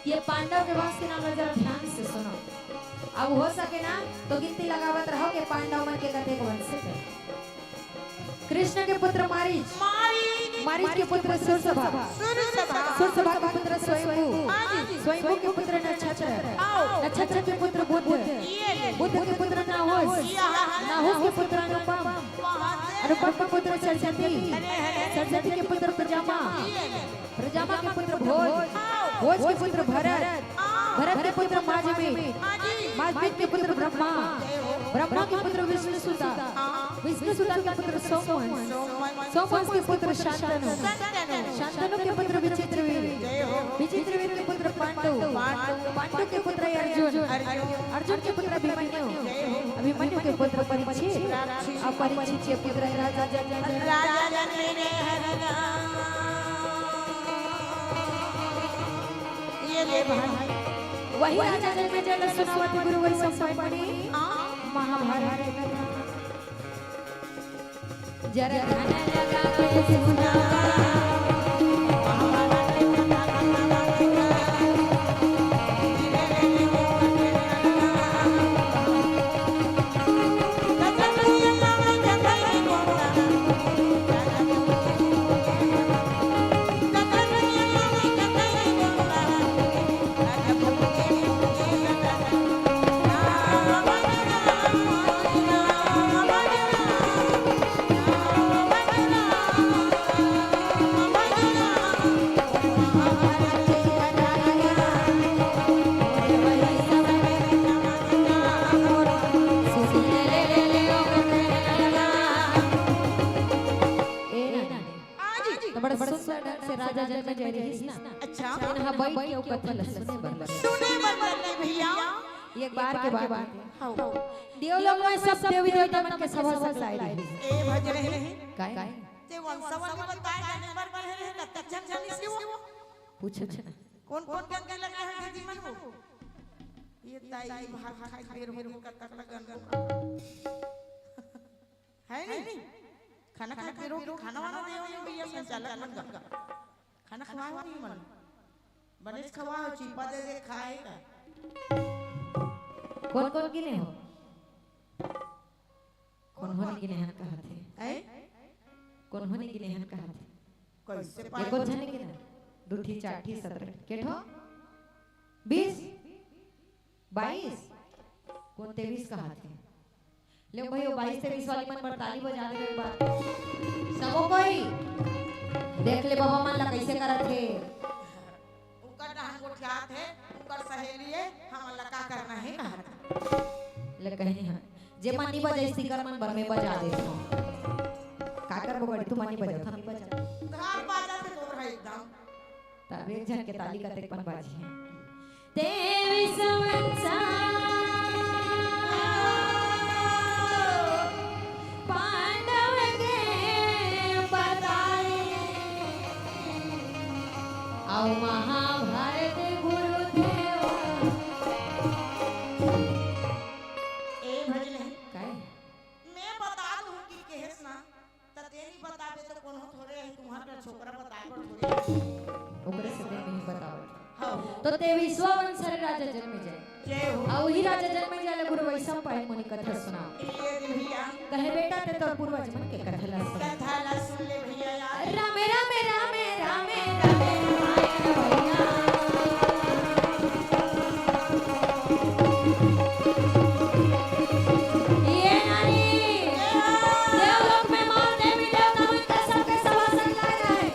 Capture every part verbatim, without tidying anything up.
ये पांडव के वंश के नाम ला जरा ध्यान से सुनो। अब हो सके ना तो गिनती लगावत रहो कि पांडव मन के कतेक वंश हे। कृष्ण के पुत्र मारीच, मारीच। मारीच के पुत्र सुरसभा, सुरसभा। सुरसभा के पुत्र स्वयंभू, हाँ जी। स्वयंभू के पुत्र नक्षत्र, आओ। नक्षत्र के पुत्र बुध, ये ले। बुध के पुत्र नाहुस, ये हाँ। नाहुस के पुत्र अनुपम, अनुपम के पुत्र सरस्वती, अरे, अरे। सरस्वती के पुत्र प्रजामा, ये ले। प्रजामा के पुत्र भोज, भोज के पुत्र भरत, भरत के पुत्र माजमी, माजमी के पुत्र ब्रह्मा, ब्रह्मा के पुत्र विष्णु सुता, विष्णु सुता के पुत्र सोमवंश, सोमवंश के पुत्र शांतनु, शांतनु के पुत्र विचित्रवीर, विचित्रवीर के पुत्र पांडु, पांडु के पुत्र अर्जुन, अर्जुन के पुत्र अभिमन्यु, अभिमन्यु के पुत्र परीक्षित, अब परीक्षित के पुत्र राजा जनमेजय। राजा जनमेजय। ये ले भाई। वही राजा जनमेजय ला सुनावत हे गुरु वैशंपायन मुनि। हाँ। महाभारत के कथा। जरा ध्यान लगा के सुना। ए ना, ना। हाँ जी। तो बड़ा सुंदर ढंग से राजा जनमेजय रहिस ना। अच्छा। तेन ह बइठ के ओ कथा ल सुने बर। सुने बर बोले भैया। एक बार के बात। हाँ। देवलोक में सब देवी देवता मन के सभा सजाए रहिस। ए भजन हे। काय? ते वंशावली बताए जाने बर बोले हे, कतक झन जानिस हे वो। पूछ ना। कौन कौन गंगे लगा है दीदी मन वो? ये ताई भात खाए बेर हो गई, कतक लगन। है नहीं? खाना खाए के रोक, खाना वाना दे होनी भैया, संचालक मन का। खाना खवाओ नहीं मन। बनेच खवाओ, चीपा दे दे खाए का। कौन कौन गिने हो? कौन हो नहीं गिने हन कहत हे? हैं? कौन हो नहीं गिने हन कहत हे? कैसे एको पाए? झन गिने। दू ठी, चार ठी, सतरह ठी। के ठो? बीस? बाईस? कौन तेईस कहत हे? ले भाई, वो बाईस तेईस वाली मन बर ताली बजा दे एक बार। सबो कोई देख ले बाबा मन ला कैसे करत हे। उकर डहन गोठियात हे, उकर सहेली हे, हमन ला का करना हे कहत हे। ले कहनी हा, जे मन नी बजाइस तिकर मन बर मैं बजा देत हूँ। का करबो गड़ी, तू मन नी बजाओ, हम नी बजाओ। घर बाजा से दूर है एकदम। तब एक झन के ताली कतेक पन बाजी हे। तेईस वंशा पांडव के बताए, अउ महाभारत गुरुदेव। ए भजन हे। काय? मैं बता दूं कि कहेस ना, त ते नहीं बताबे तो कोनो थोड़े है, तुम्हार का छोकरा बताए बर थोड़े है। ओकरे से ते नहीं बतावत। हाँ। तो तेईसवा वंश हरे राजा जनमेजय। जय हो। आ वही राजा जनमेजय ला गुरु वैशंपायन मुनि कथा सुना। ये दे भैया। कहे बेटा ते तोर पूर्वज मन के कथा ला सुन। कथा ला सुन ले भैया यार। रामे, रामे, रामे, रामे, रामे, रामे, भैया। ये नानी, देवलोक में मार देवी देवता मन के सबके सभा संग लाए रहे।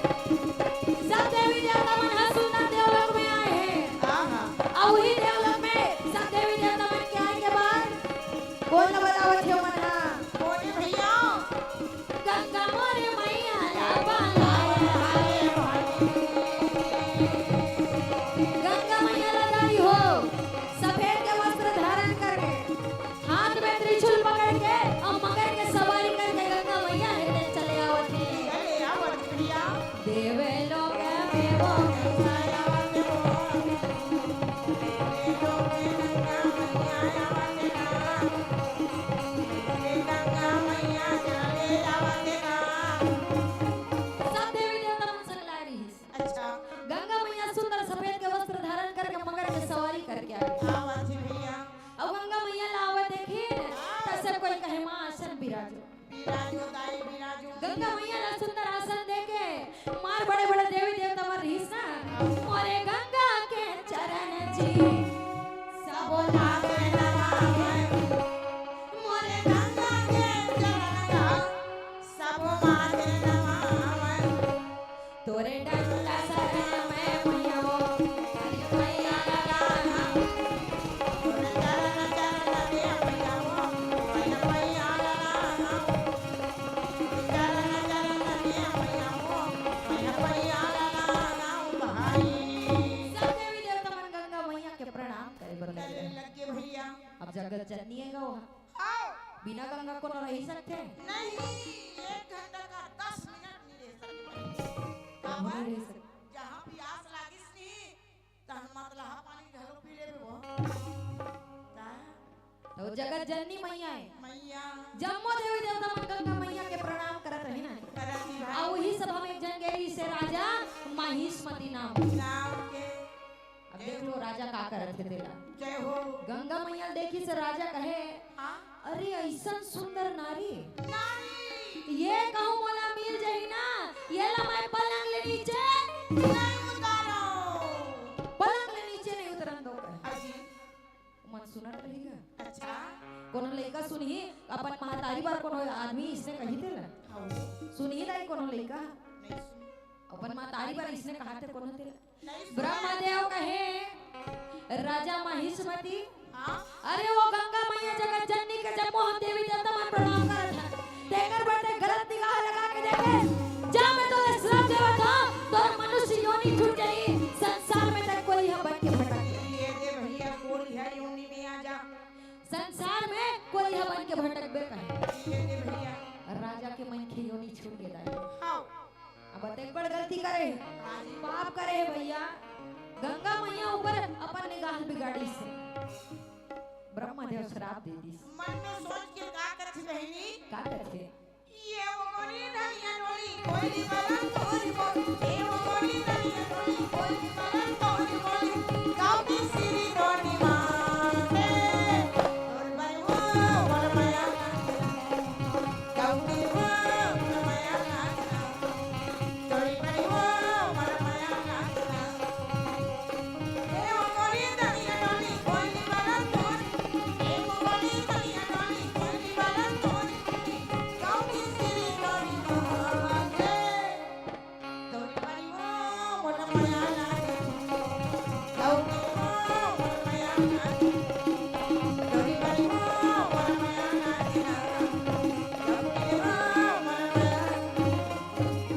सब देवी देवता मन ह सुंदर देवलोक में आए हे। हाँ, हाँ। अउ वही देवलोक में सब देवी देवता मन के आए के बाद कोन ला बतावत हे मन ह? कोन भैया? गंगा मोरे मैया ला बलाए हाय। सबो माथे नवावय, मोरे गंगा के चरण ला, सबो माथे नवावय। तोरे डंडा सर में मैया वो, अरे मैया लगा ना, तोरे चरण चरण में मैया वो, मैया मैया लगा ना, चरण चरण में मैया वो, मैया मैया लगा ना भाई। सब देवी देवता मन गंगा मैया के प्रणाम करे बर करे लगे। लगे भैया। अब जगत जननी हे गो। हाँ। बिना गंगा कोनो रहि सकथे? नहीं, एक घंटा का दस मिनट नहीं रह सकते। काबर? नहीं रह सकते। जहाँ प्यास लागिस नहीं, तहन मतलहा पानी घलो पी लेबे वो। का? तो जगत जननी मैया हे। मैया। जम्मो देवी देवता मन गंगा मैया के प्रणाम करत रहे ना। करत ही भाई। आ वही सभा में एक जन गे रहिसे राजा महिष्मति नाम। नाम के। अब देख लो राजा का करत हे तेला। जय हो। गंगा मैया ल देखिसे राजा कहे, हाँ। अरे अइसन सुंदर नारी, नारी। ये कहूँ मोला मिल जाही ना, ये ला मैं पलंग ले नीचे नहीं उतारो। पलंग ले नीचे नहीं उतरन दो कहे। अजी। मन सुनत रही गा। अच्छा। कोनो लइका सुनही, अपन महतारी बर कोनो आदमी इसने कही तेला। हाँ। सुनही दाई कोनो लइका। नहीं सुन। अपन महतारी बर इसने कहा थे कोनो तेला। नहीं सुन। ब्रह्मदेव कहे, राजा महिष्मति, हाँ? अरे वो गंगा मैया जगत जननी के जम्मो हम देवी देवता मन प्रणाम करत हन। तेकर बर ते गलत निगाह लगा के देखे। जा मैं तोला श्राप देवत हूँ, तोर मनुष्य योनि छूट जाही, संसार में ते कोई ह बन के भटक। ये दे भैया, कोई ह योनि में आ जा। संसार में कोई ह बन के भटकबे कहे। ये दे भैया। राजा के मन के योनि छूट गे दाई। हाँ। अब अतेक बड़ गलती करे, पाप करे हे भैया। गंगा मैया ऊपर अपन निगाह बिगाड़िस। ब्रह्मदेव श्राप दे दिस। मन में सोच के का करथे बहिनी? का करथे? ये वो गोरी धनिया डोली, कोई बलन तोरी बोली। ये वो गोरी धनिया डोली, कोई बलन तोरी बोली। गाँव की सिरी डोली माँ से, तोर बलवो, मोर मया।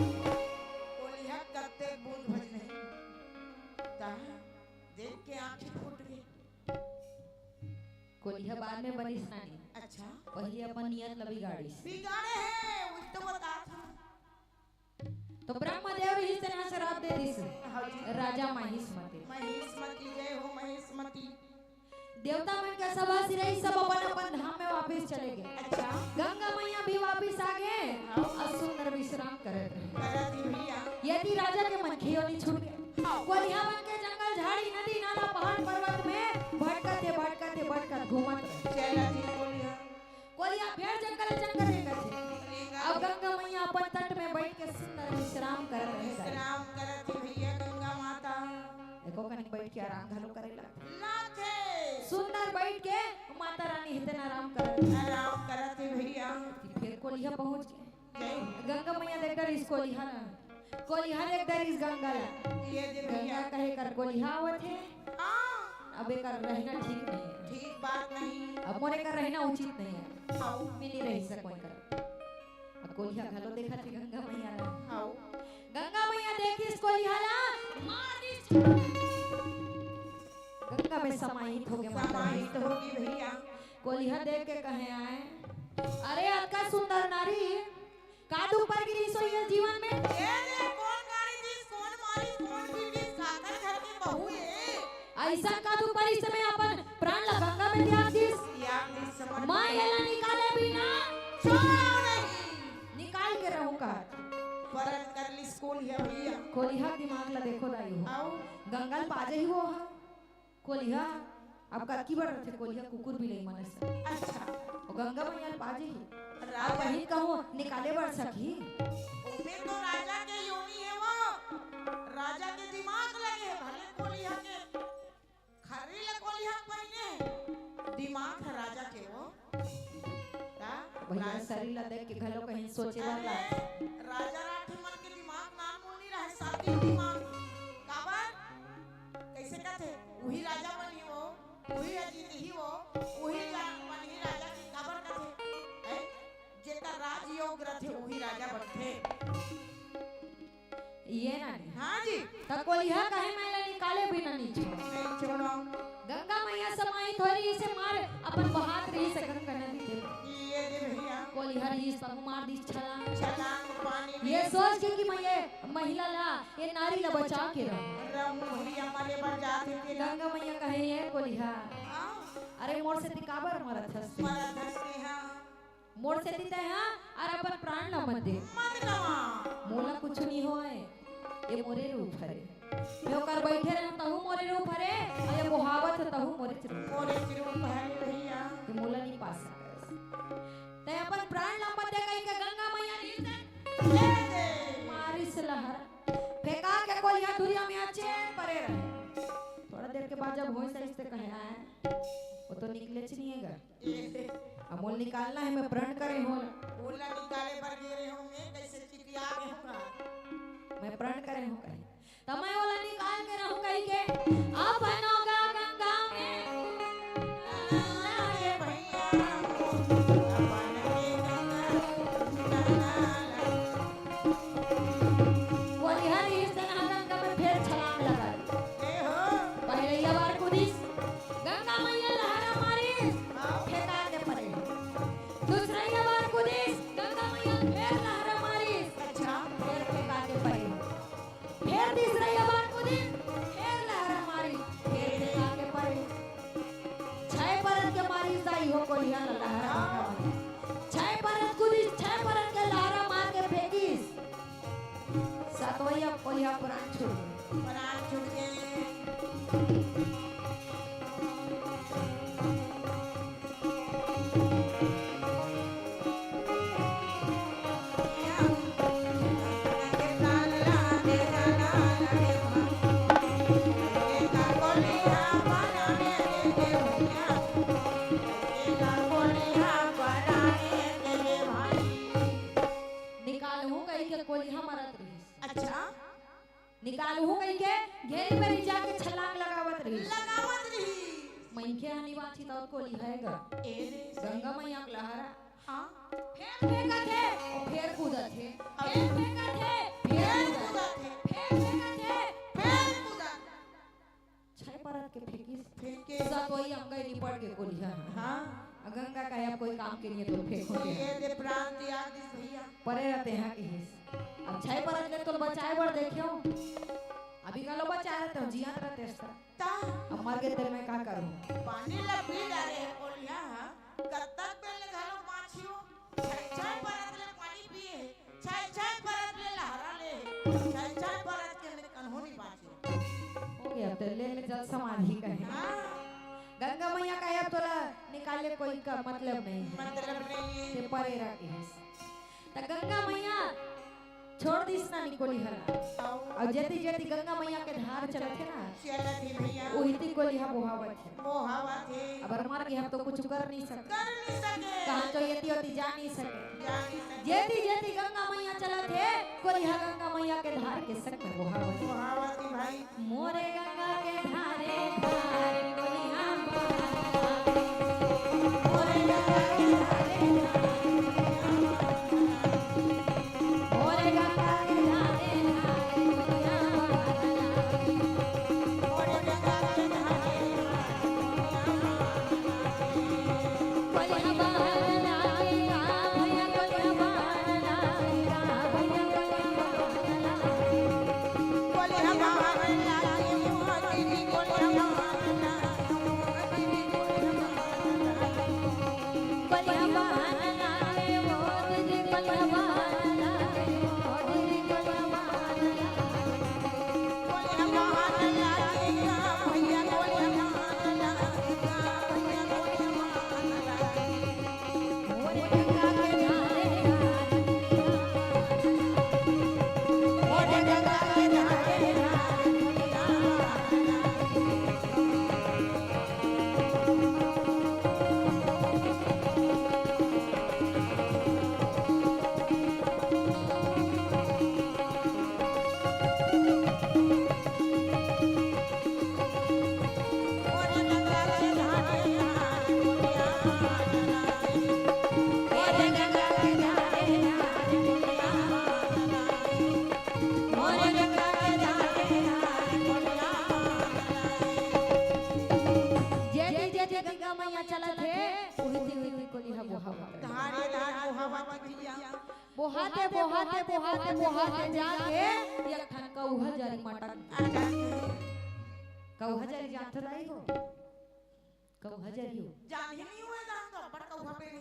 कोलिहा कतेक बूंद भज नहीं। तहाँ देख के आँखी फूट गे। कोलिहा बाद में बनिस नानी। अच्छा। पहले अपन नियत ल बिगाड़िस। बिगाड़े हे, उल्टो बतात हूँ। तो ब्रह्मदेव रहिस तेन ह श्राप दे दिस। हाँ जी। राजा महिष्मति। महिष्मति, जय हो महिष्मति। देवता मन के सभा सिरई सब अपन अपन धाम में वापिस चले गे। अच्छा। गंगा मैया भी वापिस आ गे। हाँ। अउ सुंदर विश्राम करत रहे। करत ही भैया। यदि राजा के मनखे योनि छूट गे। हाँ। कोलिहा बन के जंगल, झाड़ी, नदी, नाला, पहाड़, पर्वत में भटकत हे, भटकत हे, भटकत घूमत रहे। चलत ही कोलिहा। कोलिहा फेर जंगल, जंगल रेंगत हे। रेंगत। अब गंगा मैया अपन तट में बैठ के सुंदर विश्राम करत रहे। विश्राम करत हे भैया गंगा माता। एको कनिक बैठ के आराम घलो करे लगथे। लगथे। सुंदर बैठ के माता रानी हितेन आराम करत हे। आराम करत हे भैया। कि फेर कोलिहा पहुंच गे। जय। गंगा मैया देख डरिस कोलिहा ला। कोलिहा देख डरिस गंगा ला। ये दे गंगा भैया। कहे कर कोलिहा आवत हे। हाँ। अब एकर रहना ठीक नहीं हे। ठीक बात नहीं। अब मोर एकर रहना उचित नहीं हे। हाँ। मैं नहीं रह सकों एकर। अब कोलिहा घलो देखत हे गंगा मैया ला। हाँ। गंगा मैया देखिस कोलिहा ला, मार दिस। गंगा में समाहित हो गे माता। समाहित हो गे भैया। कोलिहा देख के कहे आए, अरे अतका सुंदर नारी, का दुख पर गिरिस हो ये जीवन में? ए रे, कोन गाड़ी दिस, कोन मारिस, कोन पीटिस, काकर घर के बहू ए? अइसन का दुख परिस में अपन प्राण ला गंगा में त्याग दिस? त्याग दिस, समझ माँ में। एला निकाले बिना छोड़ो नहीं। निकाल के रहूं का? परत कर लिस कोलिहा भैया। कोलिहा दिमाग ला देखो दाई हो। आओ। गंगा ल पा जाही वो हा। कोलिहा, अब कतकी बड़ रथे कोलिहा कुकुर बिलई मन असन। अच्छा। वो गंगा मैया ल पा जाही। राजा अब वही कहूँ निकाले बर सकही। ओमे तो राजा के योनि हे वो। राजा के दिमाग लगे हे, भले कोलिहा के दिमाग ह राजा के वो। का? भैया, शरीर ला देख के घलो कहीं सोचे बर अरे, लाग। राजा राठी मन के दिमाग नानमुन नइ रहय, सादी दिमाग। काबर? कइसे कथे? उही राजा बनही वो, उही ह जीतही वो, उही ला-, बनही राजा के काबर कथे? हैं? जेकर राजयोग रथे, उही राजा बनथे। ये नानी। हाँ जी। त कोलिहा काहे मैं ला निकाले बिना नइ छोड़? नइ छोड़ो। गंगा मैया समाहित हो रही से मार अपन बहात रही से गंगा नदी दे। ये दे भैया। कोलिहा रही तब मार दी छलांग। छलांग पानी में। ये सोच के कि मैं ये महिला ला, ये नारी ला बचा के रहूं। रहूं भैया, मरे बर जात हे तेला। गंगा मैया कहे, ये कोलिहा। हाँ। अरे मोर सेती काबर मरत हस? मरत हस तेहा। मोर सेती तैं हा अउ अपन प्राण ला मत दे। मत गवा। मोला कुछु नइ होय, ये मोरे रूप हरे। मैं ओकर बइठे रहूं तहू मोरे रूप हरे, अउ ये बोहावत हे तहू मोरे रूप। मोरे रूप हरे भैया। ये मोला नइ पा सकस। तैं अपन प्राण ला मत दे कहिके गंगा मैया रीस दे। दे दे। मारिस लहरा। फेंका के कोलिहा दुरिहा में अचेत परे रहे। थोड़ा देर के बाद जब होइस अइस ते कहे आय, वो तो निकलेच नइ हे गा। अब मोला निकालना हे, मैं प्रण करे हों। ओला निकाले बर गे रहे हों, मैं कइसे चितिया गे हों का? मैं प्रण करे हों कहे। त मैं ओला निकाल के रहूं कहिके, अपनो गा गंगा में लागे भैया, अपन के गंगा में। कोलिहा रीस दे हा गंगा में फेर छलांग लगा। ए हो। पहिलइया बार कूदिस, गंगा मैया लहरा मारिस, फेंका के परे। दूसरइया बार कूदिस, गंगा मैया फेर लहरा मारिस। अच्छा। फेर फेंका के परे। फेर तीसरइया बार कूदिस, फेर लहरा मारिस, फेर फेंका के परे। छै परत के मारिस दाई हो कोलिहा ला लहरा गंगा मैया। छै परत कूदिस, छै परत के लहरा मार के फेंकिस। सतवइया कोलिहा प्राण छूट गे। प्राण छूट गे। निकालहूं कहिके कोलिहा मरत रहिस। अच्छा। निकालहूं कहिके घेरी बेरी जाके छलांग लगावत रहिस। लगावत रहिस। मनखे ह नइ बांचिस त कोलिहा गा। ए रे। गंगा मैया के लहरा। हाँ। फेर फेंकत हे, अउ फेर कूदत हे। फेर फेंकत हे, फेर कूदत हे। फेर फेंकत हे, फेर कूदत। छै परत के फेंकिस। फेंके। सतोई अंगई निपट के कोलिहा। हाँ। अ गंगा कहे अब कोई काम के नइ हे तो फेंको ये दे। ये दे प्राण त्याग दिस भैया। परे रह तेहा किहिस। अब छै परत ले तोला बचाए बर देखेंव। अभी घलो बचाए रह तेहा, जियत रह तेहा। ता? अब मर गे तेला मैं का करूं? पानी ला पी डारे हे कोलिहा, कतक बेर ले घलो बांचियो। छै, छै परत ले पानी पिए हे, छै, छै परत ले लहरा ले हे, छै, छै परत के ले कन्हो नइ बांचे। हो गे, अब ते ले ले जल समाधि कहे। हाँ। गंगा मैया कहे अब तोला निकाले कोई का मतलब नइ हे। मतलब नइ हे। ते परे रह किहिस। त गंगा मैया छोड़ दिस ना निकोली हला। अउ जेती जेती गंगा मैया के धार चलत हे ना, चलत हे भैया। उहिती कोलिहा बोहावत हे। बोहावत हे। अबर मर गे हम तो कुछ कर नइ सके। कर नइ सके। कहाँ तो एती ओती जा नइ सके। जा नइ सके। जेती जेती गंगा मैया चलत हे, कोलिहा गंगा मैया के धार के संग में बोहावत हे। बोहावत हे भाई। मोरे गंगा के धारे धारे कोलिहा बहत लागे। मोरे गंगा के धारे धारे कोलिहा बहत लागे। मोरे गंगा के धारे धारे कोलिहा बहत लागे। मोरे गंगा के धारे धारे कोलिहा बहत लागे। कोलिहा बहत लागे, आ भैया कोलिहा बहत लागे, आ भैया कोलिहा बहत लागे। कोलिहा बहत लागे, मोर दीदी बोहाथे, बोहाथे, बोहाथे, बोहाथे जाके एक ठन कौहा जरी मटक गे। कौहा जरी जानत दाई हो? कौहा जरी हो? जानही नहीं हुए, जान तो बड़ कौहा पेड़ हे।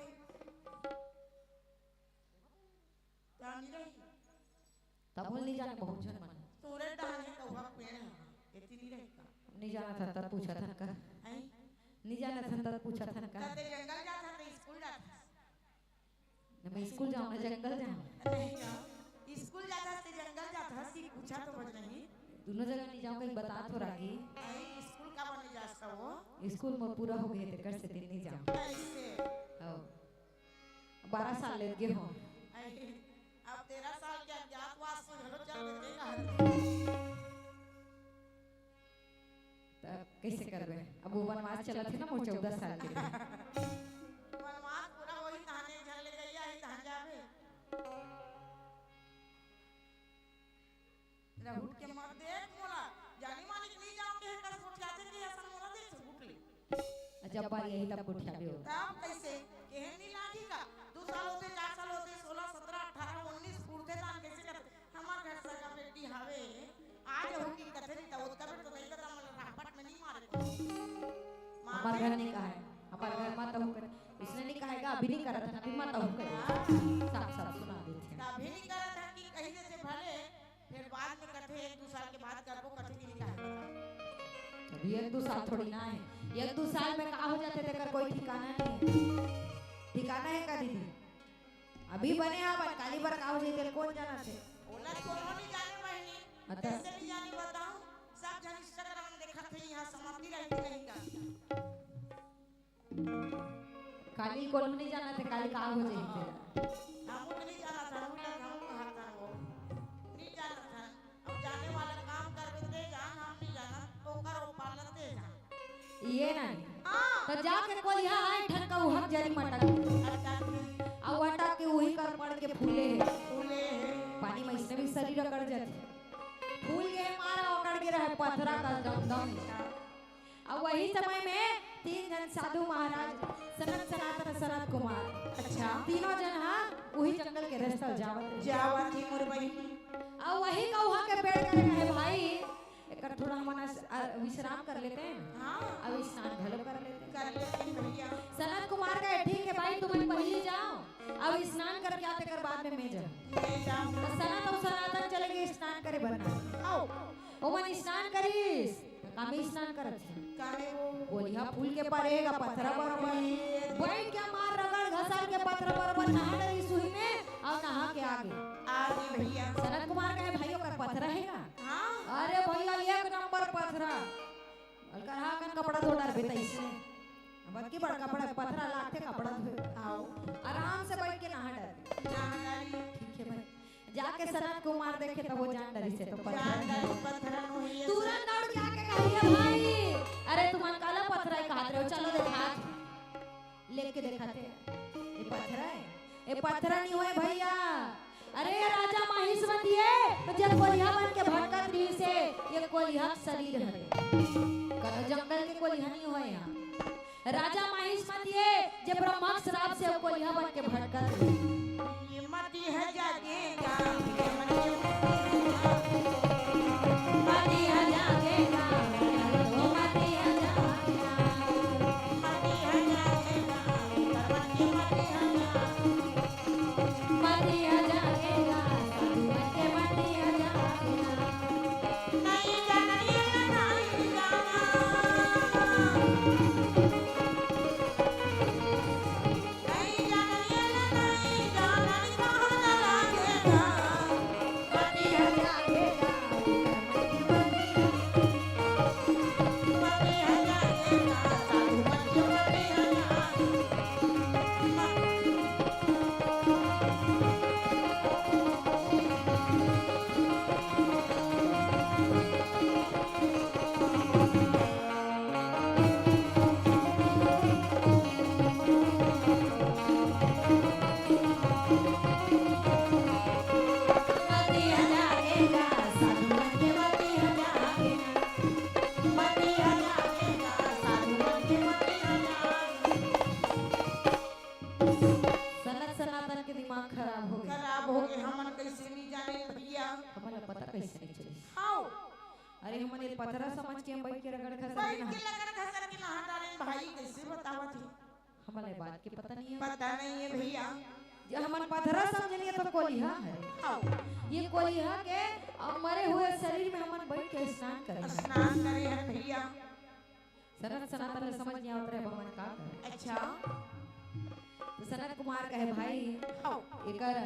जानी रही। तब बोल नहीं जाने बहुत झन मन। तोरे डहान हे कौहा पेड़ हे, एती नहीं रही का? नहीं जाना था तब पूछा था का? हैं? नहीं जाना था तब पूछा था का? तब ते जंगल जाता था, स्कूल जाता था। न मैं स्कूल जाऊँ, न जंगल जाऊँ। नहीं जाऊँ। स्कूल जाता हस, जंगल जाता हस, ये पूछा तो बच नहीं। दोनों जगह नहीं जाऊँ, कहीं बता तो रागी। नहीं, स्कूल का बने जाता वो? स्कूल में पूरा हो गए थे, कर से दिन नहीं जाऊँ। कैसे? हो। बारह साल ले गए हो। नहीं, अब तेरह साल के अज्ञातवास में घलो चल देते का? तब कैसे करबे? अब वो वनवास चलत हे ना, वो चौदह साल के। वनवास पूरा होही, तहाने घर ले गई, आई तहां जाबे। रहूट के मत देख मोला, जानी मानी के नहीं जाओ के कर सोच जाते कि ऐसा मोला देख से उठ ले। जब बारी यही तब गोठियाबे हो। तब कैसे? केहे नहीं लागी का? दू साल होते, चार साल होते, सोलह, सत्रह, अठारह, उन्नीस उड़ते दान कैसे करते? हमार घर सगा बेटी हावे, आज हो की कथे नहीं तो ओतका बेर तो नहीं पता, मतलब रापट में नहीं मारे को। हमार घर नहीं कहा है, हमार घर मत हो कर, इसने नहीं कहेगा, अभी नहीं करत है, अभी मत हो कर। हाँ। साफ साफ सुना देते हैं। अभी नहीं करत है कि कही देते भले, फिर बाद में कथे एक दो साल के बाद करबो, कथे कि नहीं कहा। अभी एक दो साल थोड़ी ना है, एक दो साल में का हो जाते तेकर कोई ठिकाना नहीं है। ठिकाना है का दीदी? अभी बने हा, पर काली बर का हो जाई, तेल कौन जाना थे? ओला कोनो नहीं जाने बहिनी। अच्छा। कैसे नहीं जानी बताऊं? सब जन Instagram में देखत थे, यहाँ समाप्ति रहती नहीं का। काली कोनो नहीं जाना थे, काली का हो जाई तेरा। हम तो नहीं जाना था, हम तो हम कहा था वो। नहीं जाना था। अब जाने वाला काम करबे ते जान, हम नहीं जाना, ओकर ओ पालन ते जान। ये नहीं। हाँ। तो जाके कोलिहा आए ठन कौहा जरी मटक। अटक। अब अटक के उही कर पड़ के फूले हे। फूले हे। पानी में इसने भी शरीर अकड़ जाथे। फूल के मारा अकड़ के रहे पथरा का दमदम। अब वही समय में तीन जन साधु महाराज, सनत सनातन सनत कुमार, अच्छा। तीनों जन हा वही जंगल के रास्ता जावत रहे। जावत ही मोर बहिनी। अब वही कौहा के पेड़ करे कहे, भाई, एक थोड़ा हमन अस-, अ, विश्राम कर लेते हैं। हाँ। अब स्नान घलो कर लेते हैं। कर लेते हैं भैया। सनत कुमार कहे, ठीक है भाई, तुम पहले जाओ, अब स्नान करके आते कर बाद में मैं जाऊँ। मैं जाऊँ। तो सनत और सनातन चले गए स्नान करे बरना। आओ। ओमन स्नान करिस, त कामे स्नान करत हे। कामे वो। कोलिहा फूल के परे गा पथरा बरोबर। बैठ के मार रगड़ घसर के पथरा बरोबर नहा डरिस उही में, अउ नहा के आगे। आगे भैया। सनत कुमार कहे, "भाई, ओकर पथरा हे गा?" हाँ। "अरे भैया, एक नंबर पथरा।" अलकर हा कन कपड़ा धो डारबे तइसे। अब अतकी बड़ कपड़ा, पथरा लागथे कपड़ा धोए। आओ। आराम से बैठ के नहा डारबे। नहा डारी। ठीक है भाई। जाके सनत कुमार देखे तब वो जान डरिस हे तो पथरा जान डरिस हे। पथरा नोही हे। तुरंत दौड़ के आके कहिस हे, "भाई, अरे तुमन काला पथरा हे कहत रहे हो, चलो देखात हे।" लेके देखाथे, "ये पथरा हे?" "ये पथरा नहीं होय भैया, अरे ये राजा माहिष्मति हे, जे कोलिहा बन के भटकत रहिस हे, ये कोलिहा के शरीर हरे।" कनो जंगल के कोलिहा नहीं होय यहाँ। राजा माहिष्मति हे, जे ब्रह्मा के श्राप से कोलिहा बन के भटकत हे। ये मति ह जागे गाँव, ये मति ह जागे गाँव। मति ह जागे गाँव, ये मति ह जागे गाँव। मति ह जागे गाँव, ये मति ह जागे गाँव। मति ह जागे गाँव, साधु मन के मति ह जागे गाँव। पथरा समझ के हम बइठ के रगड़ खसर के बैठ के नहा। रगड़ खसर के नहा डारेन भाई, कइसे बतावत हे? हमला ए बात के पता नइ हे। पता नइ हे भइया। जे हमन पथरा समझेन, ये तो कोलिहा हरे। हाँ। ये कोलिहा के, अ, मरे हुए शरीर में हमन बइठ के स्नान करेन। स्नान करे हन भइया। सनत सनातन ल समझ नइ आवत रहे, अब हमन का करें? अच्छा। तो सनत कुमार कहे, भाई, हाँ। एकर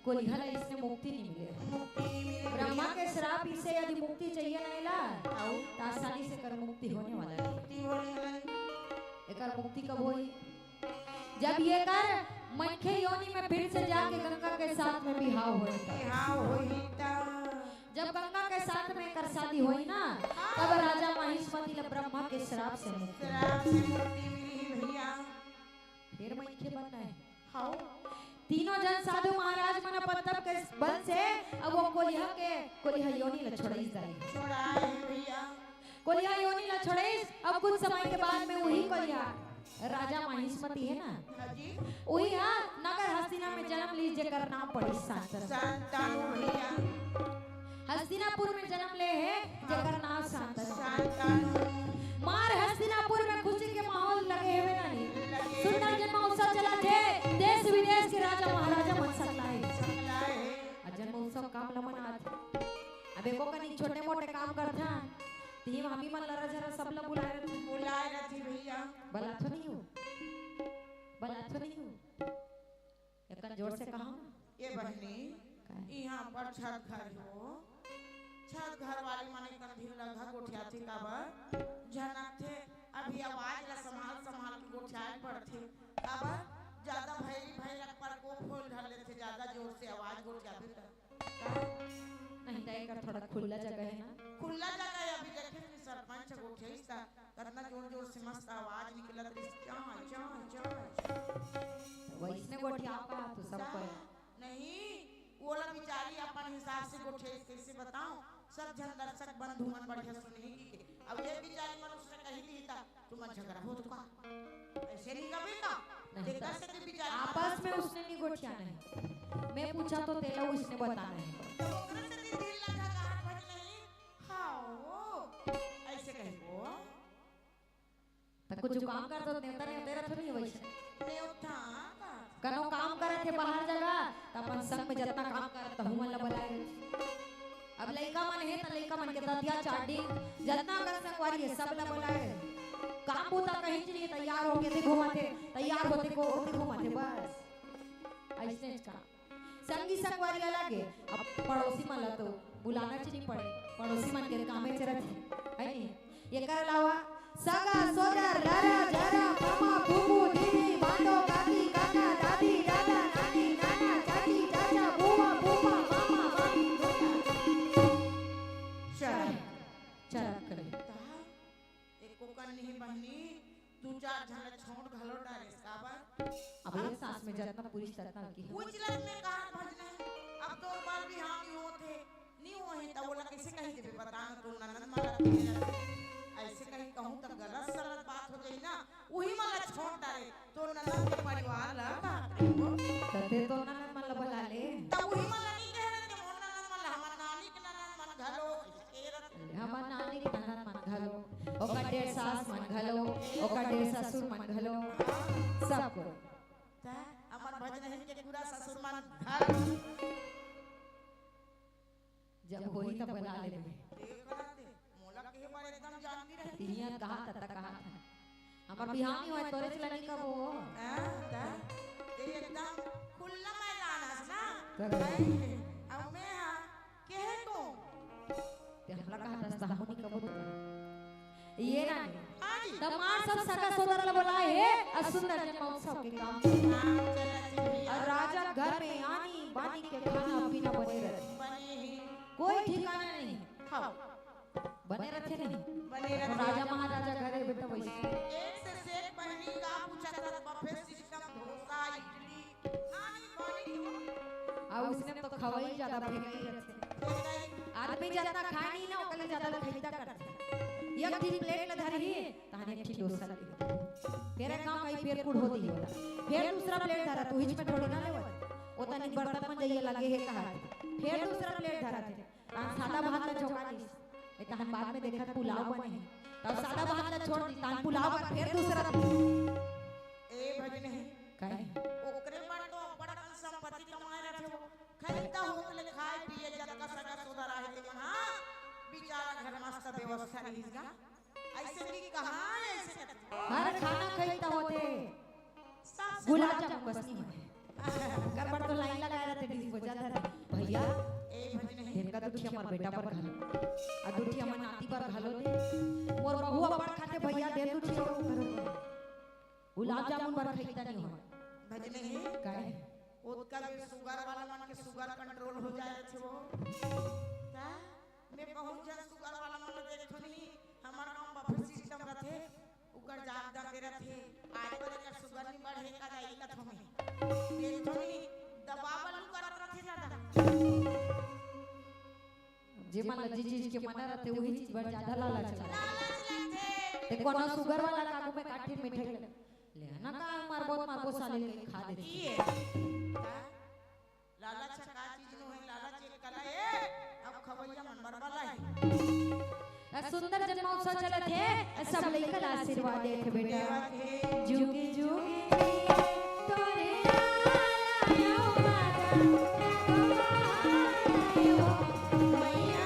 कोलिहा ला इसने मुक्ति नइ मिले। मुक्ति नइ मिले ब्रह्मा भइया। के श्राप इससे यदि मुक्ति चाहिए ना एला, हाँ। तो आसानी से एकर मुक्ति होने वाला नइ। मुक्ति होने वाला नइ। एकर मुक्ति कब होई? जब ये कर मनखे योनि में फिर से जाके गंगा के साथ में बिहाव होई त। बिहाव होई त। जब गंगा के साथ में एकर शादी होई ना, हाँ। तब राजा माहिष्मति ल ब्रह्मा के श्राप से मुक्ति। श्राप से मुक्ति मिली भइया। फिर मनखे बनना हे। हाँ। तीनों जन साधु महाराज मन अपन तप के बल से अब वो कोलिहा के, कोलिहा योनि ल छोड़ाइस दाई। छोड़ाए हे भइया। कोलिहा योनि ल छोड़ाइस। अब कुछ समय के बाद में उही कोलिहा राजा माहिष्मति हे ना, हाँ जी। उही हा नगर हस्तिना में जन्म लीस, जेकर नाम पड़िस शांतनु। शांतनु भइया। हस्तिनापुर में जन्म ले हे, जेकर नाम शांतनु। शांतनु। मार हस्तिनापुर में खुशी के माहौल लगे हवे ना नहीं? लगे। सुंदर जन्मोत्सव चलत हे, देश विदेश के राजा महाराजा मन सकलाए। सकलाए। आ जन्मोत्सव काम ल मनात। अब एको कनी छोटे मोटे काम करथन, तिही म हमी मन लरा झरा सब ल बुलाए रथन। बुलाए रथी भइया। बलाथो नहीं हो, बलाथो नहीं हो। एकन जोर से कहा ना। ए बहिनी, का? इहाँ पर छत घर हो, छत घर वाली मन एकन धीर लगा गोठियाथे काबर? झनकथे, अभी आवाज ला संभाल संभाल के गोठियाए पड़थे। काबर? ज्यादा भैरी भैरक प्रकोप होल धर लेथे, ज्यादा जोर से आवाज गोठियाबे त। नहीं, त एकर थोड़ा खुल्ला जगह हे ना। खुल्ला जगह हे, अभी देखे नहीं सरपंच गोठियाइस त कतना जोर जोर से मस्त आवाज निकलत रहिस, चाय, चाय, चाय। वइसने गोठियाव का तू सब कोई। नहीं, ओला बिचारी अपन हिसाब से गोठियाइस, कइसे बताओं, सब झन दर्शक बंधु मन बढ़िया सुनही कहिके। अब ये बिचारी मन उसने कही दी त तुमन झगड़ा होत का? अइसे नहीं कभी का? नहीं। तेकर सेती बिचारी आपस में उसने नहीं गोठियाना हे। मैं पूछा तो तेला उसने बताना हे। तो ओकरे सेती दिल लगा कहा भज नहीं। हाँ, वो अइसे कही वो। त कुछ काम कर तो नेवता नेवते रथो नहीं वइसे। नेवता का? कनो काम करत हे बाहर जगह, त अपन संग में जतना काम करत तहु मन ल बलाए। अब लइका मन हे त लइका मन के दतिया चाटी, जतना अगर संगवारी हे सब ल बलाए। काम बूता कहीं नहीं, तैयार होके दे घूमत हे, तैयार होते को होते घूमत हे बस। अइसने का संगी संगवारी अलग हे, अब पड़ोसी मन ला तो बुलाना च नहीं पड़े, पड़ोसी मन के कामे च रथे, है नहीं? एकर अलावा सगा सोदर, लरा झरा, मामा फूफू दीदी बांडो काकी काका दादी दादा नानी नाना चाची चाचा बुआ फूफा मामा मामी चला, चला करे। एको कन नहीं बहिनी, दू चार झन ल छोड़ घलो डारेस, काबर? अब एक सांस में जतना पूछिस ततना की। पूछ ले, मैं कहाँ भजना हे? अब तोर बर बिहाव नहीं होत हे, नहीं होहे, त ओला कइसे कही देबे? बता ना, तोर ननद मन ला कहे जाथे। अइसे कहीं कहूँ त गलत सलत बात हो जाही ना, उही मन ला छोड़ डारे, तोर ननद के परिवार ला बात रही हो। त ते तोर ननद मन ला बला ले। त उही मन ला नहीं कहे रहे, मोर ननद मन ला, हमर नानी के ननद मन घलो। हमर नानी के ननद मन घलो, ओकर डेढ़ सास मन घलो, ओकर डेढ़ ससुर मन घलो, सब कोई। त हमर भजनहिन के पूरा ससुर मन घलो। जब होही तब बला लेबे। देख ना ते, मोला के बारे एकदम जानती रही। तिहिया कहा त, त कहा था। हमर बिहाव नहीं होय, तोरे से लगी कब हो? हाँ, त? ये एकदम खुला मैदान हस ना? तब। नहीं, अब मैं हाँ, के है तू? ते हमला कहा दस दाहुनी कब हो? ये ना नहीं। हाँ जी। त मार सब सगा सोदर ला बोलाए हे, अउ सुंदर जन्मोत्सव के काम। काम चलत हे भैया। अउ राजा घर में आनी बानी के खाना पीना बने रहे। बने ही। कोई ठिकाना नहीं। हाँ। बने रथे नहीं। बने रथे। राजा महाराजा घरे बेटा वइसे। एक से सेठ बहिनी का पूछा था, buffet system, डोसा, इडली, नानी पानी हो। आ उसने तो खवाई ज्यादा फेंकाई रथे। आदमी जितना खाए नहीं ना, ओकले ज्यादा खरीदा करथे। एक ठिन plate ला धरही, तहाने एक ठिन डोसा ले। तेरे गांव का ही पेड़ कुड़ होती होला। फिर दूसरा plate धरा, तू हिच में थोड़ी ना लेवत। ओतनी बर्तन में जाइए लगे हे कहा। फिर दूसरा plate धरा थे। आ सादा भात ला झोंका दिस। ए, तहन बाद में देखत पुलाव बने हे। तब सादा भात ला छोड़ दी, तहन पुलाव बर फेर दूसरा। ए भजन हे। काहे? ओकरे मन तो अब्बड़ अकन संपत्ति कमाए रथे वो। खरीदा होत ले खाए पिए जतका सगा सोदर आहे ते मन, हाँ, बिचारा घर मस्त व्यवस्था रहिस गा। अइसे भी कहाँ अइसे करथे? हर खाना खरीदा होथे। गुलाब जामुन बस नहीं होय। ओकर बर तो लाइन लगाए रहिथे, डिश बजात रहिथे। भैया, ए भजन हे। इनका दुखी हमर बेटा बर घलो। आ दुखी हमर नाती बर घलो दे। मोर बहू अब्बड़ खाथे भैया, दे दुखी हो करो। गुलाब जामुन बर खरीदा नहीं होय। भजन हे। काहे? ओतका बेर sugar वाला मन के sugar control हो जाए रहिथे वो। ता मैं बहुत झन sugar वाला मन ल देखथों नहीं, हमर गाँव buffet system रथे, उकर जात जाते रथे, आज बर एकर sugar नहीं बढ़े का दाई कथों मैं। देखथों नहीं, दबाव आलू करत रथे दादा। जे मन ल जे चीज के मना रथे, वही चीज बर जादा लालच लगथे। लालच लगथे। ते कोनो sugar वाला काबू में काठी मिठाई ले, ले ना का मारबो, मारबो साले के खा देथे। ये। ता? लालच ह का चीज नो हे, लालच एक कला ए, अब खवैया मन बर बला हे। आ सुंदर जन्मोत्सव चलत हे, सब लइका ला आशीर्वाद देत हे बेटा। जुगे जुगे तोरे लाल आयो माता, मैया।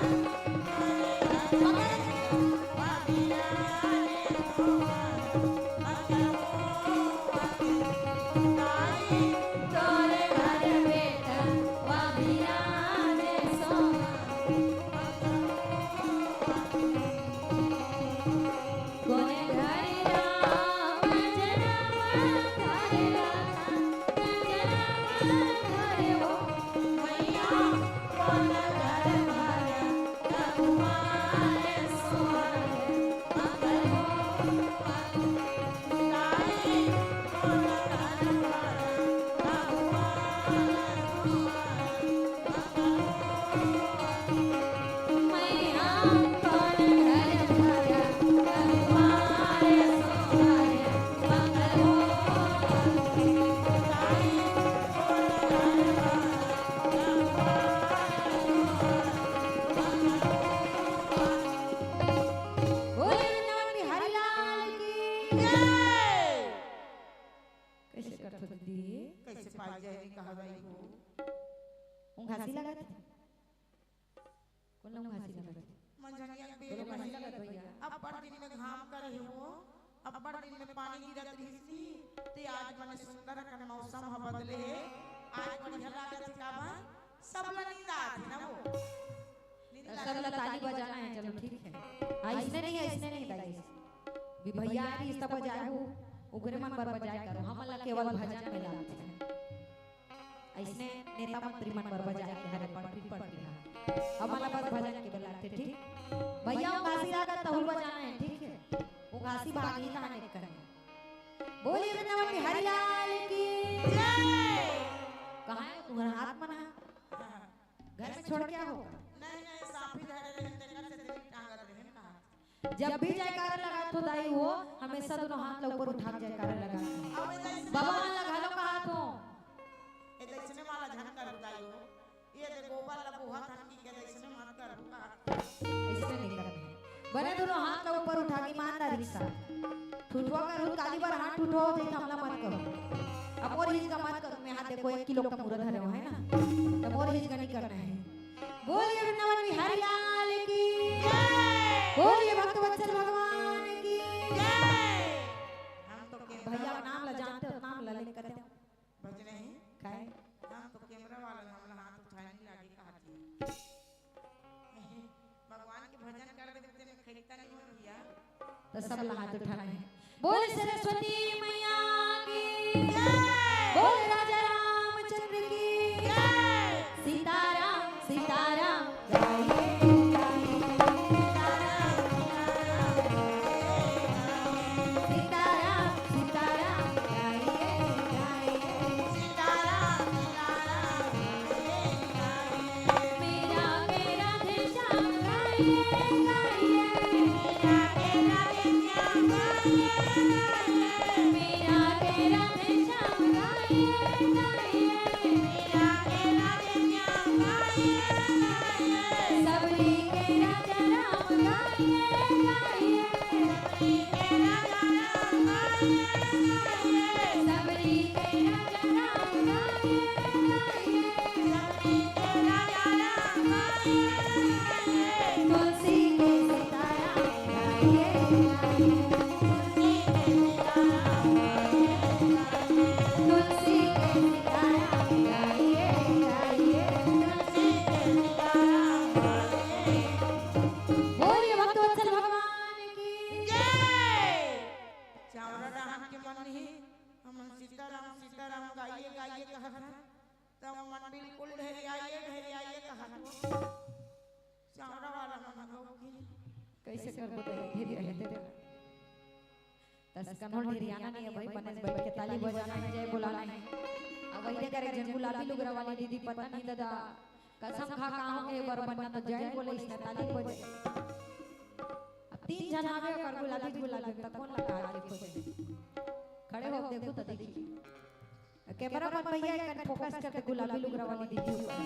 बोले वृंदावन बिहारी लाल की जय। कैसे करथो दीदी? कैसे पाई जाए रे कहा जाई हो? उंघासी लगत हे? कोन ला उंघासी लगत हे? मंझनिया के बेर बोलो, उंघासी में लगत भैया। अब्बड़ दिन में घाम करे हे वो, अब्बड़ दिन में पानी गिरत रहिस नी, ते आज मने सुंदर अकन मौसम ह बदले हे, आज बढ़िया लागत हे काबर? सब ला नींद आत हे ना वो। नींद सब ला ताली बजाना हे, चलो ठीक हे। अइसने नहीं, अइसने नहीं दाई। भी भैया आही तब बजाए हो, उगरे मन बर बजाए करो, हमन ला केवल भजन में लागथे। अइसने नेता मंत्री मन बर बजाए के हरे पड़ती पड़ती हा। हमन ला बस भजन के लागथे, ठीक? भैया उंघासी लागत तहु बजाना हे, ठीक हे? उंघासी भागी कहानी करना हे। बोलिए वृंदावन बिहारी लाल की जय। कहाँ हे तुम्हारा हाथ मना? घर में छोड़ के आओ। नहीं, नहीं, साफी धरे रहे, तेकर से दिल्ली टांगत रहे, कहा। जब भी जयकारा लगात हो दाई हो, हमेशा दोनों हाथ ला ऊपर उठा के जयकारा लगात हो। अब ए जैसे बाबा मन ला घलो कहत हो। ए जैसने वाला झन कर दाई हो। ये दे गोबर ला बोहा थन की के जैसने मत कर, कहा। अइसने नहीं करना हे। बने दोनों हाथ ला ऊपर उठा के ईमानदारी के साथ। ठुठवा करू, काली बार हाथ ठुठवा हो जाए तो हमला मत कहो। अब मोर हिजगा मत करो, मैं हाथ देखो एक किलो का मूरा धरे हो, है ना? तो मोर हिजगा नहीं करना हे। बोलिए वृंदावन बिहारी लाल की जय। बोलिए भक्त वत्सल भगवान की जय। हम तो के भैया का नाम ला जानते हो, नाम ला लेकर दे। बज नहीं। काय? हम तो कैमरा वाला, हमला हाथ उठाए नहीं लागे कहा थी। भगवान के भजन कर दे, तेने खरीदता नहीं हो भैया। तो सब ला हाथ उठाना हे। बोल सरस्वती मैया की जय। बोल राजा रामचंद्र की जय। सीताराम सीताराम गाइए, गाइए। सीताराम सीताराम गाइए, गाइए। मेरा के राधे श्याम गाइए, गाइए। मेरा के राधे श्याम गाइए, गाइए। मेरा के राधे श्याम गाइए, गाइए। मेरा के राधे श्याम गाइए, गाइए। सबरी के राजा राम नहीं, हमन सीताराम, सीताराम गाइए, गाइए कहत हन, त ओमन बिल्कुल ढेरियाइए, ढेरियाइए कहत हो। चावड़ा वाला मन हो कि कइसे करबो ते ढेरिया हे तेरा। तस कन्होल ढेरियाना नहीं है भाई, बने से बैठ के ताली बजाना है, जय बोलाना है। अब वही देखा रे, जन गुलाबी लुगरा वाली दीदी, पता नहीं दादा, कसम खा कहाँ के बर बनना, तो जय बोले, इसने ताली बजे। अब तीन जन आवे, ओकर गुलाबी, गुलाबी, त कोन लगा के खोजे? खड़े हो, देखो तो देखी। कैमरा मैन भैया, एक फोकस करके गुलाबी लुगरा वाली दीदी ऊपर।